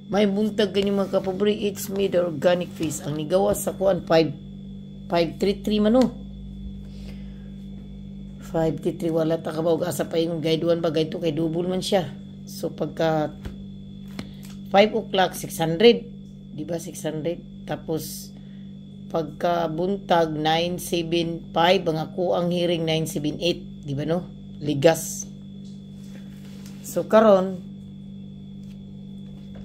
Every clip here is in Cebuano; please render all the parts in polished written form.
May buntag kanyo, mga kapobre, it's me, the organic fish. Ang nigawas sa kuan 5 533 man, no. 533, wala ta kabaw asa pa ingon guide 1 ba, guide 2 kay double man siya. So pagka 5 o'clock, 600, di ba 600? Tapos pagka buntag, 975 ang ako ang hearing, 978, di ba, no? Ligas. So karon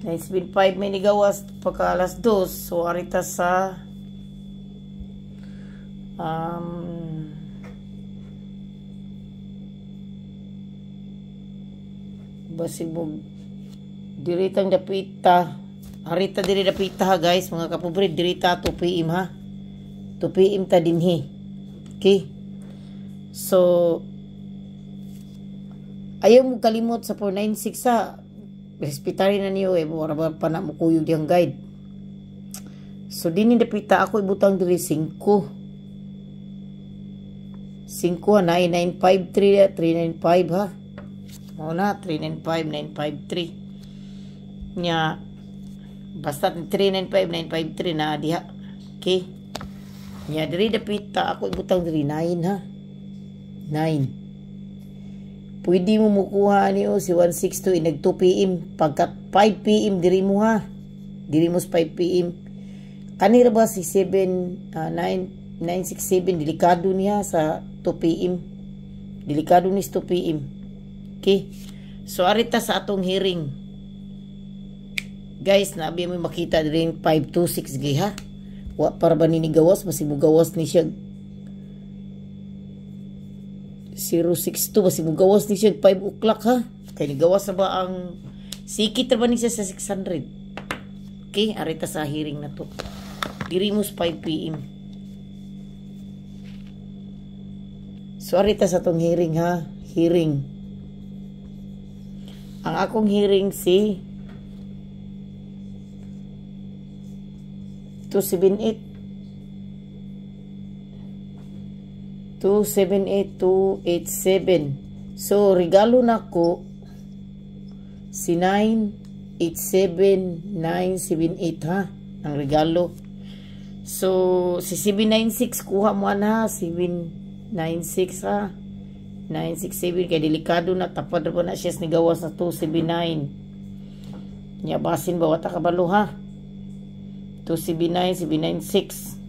975 may nigawas pagka alas 2. So arita sa basig mo diritang dapita, arita diri dapita ha, guys, mga kapobre, dirita 2 PM ha, 2 PM ta dinhi. Okay, so ayaw mo kalimot sa 496 ha. Respetari na niyo eh, wala ba pa na mo kuyog diyang guide. So dini dapita ako ibutang diri 5 5 ha, 9953 395 ha. Mao na 395 953 nya, basta 395 953 na diha. Okay, nya diri dapita ako ibutang diri 9 ha, 9. Pwede mo mukuha niyo si 162 inag 2 PM. Pagka 5 PM, diri mo ha. Diri mo sa 5 PM. Kanira ba si 7 9 967, delikado niya sa 2 PM. Delikado ni sa 2 PM. Okay. So arita sa atong hearing. Guys, nabi mo makita diri 526 gi ha. Wa para ba ni gawas, basig mo gawas ni siya 062, basig mo gawas ni siya 5 o'clock ha. Kay nigawas na ba ang sikit ra ba ni siya sa 600. Okay, arita sa hearing na to. Diri mo sa 5 PM. So arita sa tong hearing ha, hearing. Ang akong hearing si 278 278 287. So regalo nako si 987 978 ha, ang regalo. So si 796 kuha mo na 796 ha, 967 kay delikado na, tapad ra ba na siya ni gawas na 279 nya, basin ba wata kabalo ha. 279 796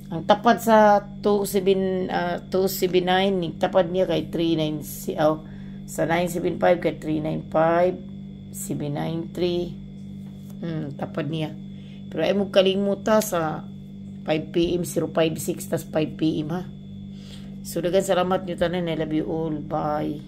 ang tapad sa 27 279 ni tapad niya kay 39, oh, sa 975 kay 395 793, tapad niya. Pero ay mo kalimuta sa 5 PM 056 tas 5 PM ha. So dagan salamat niyo tanan. I love you all. Bye.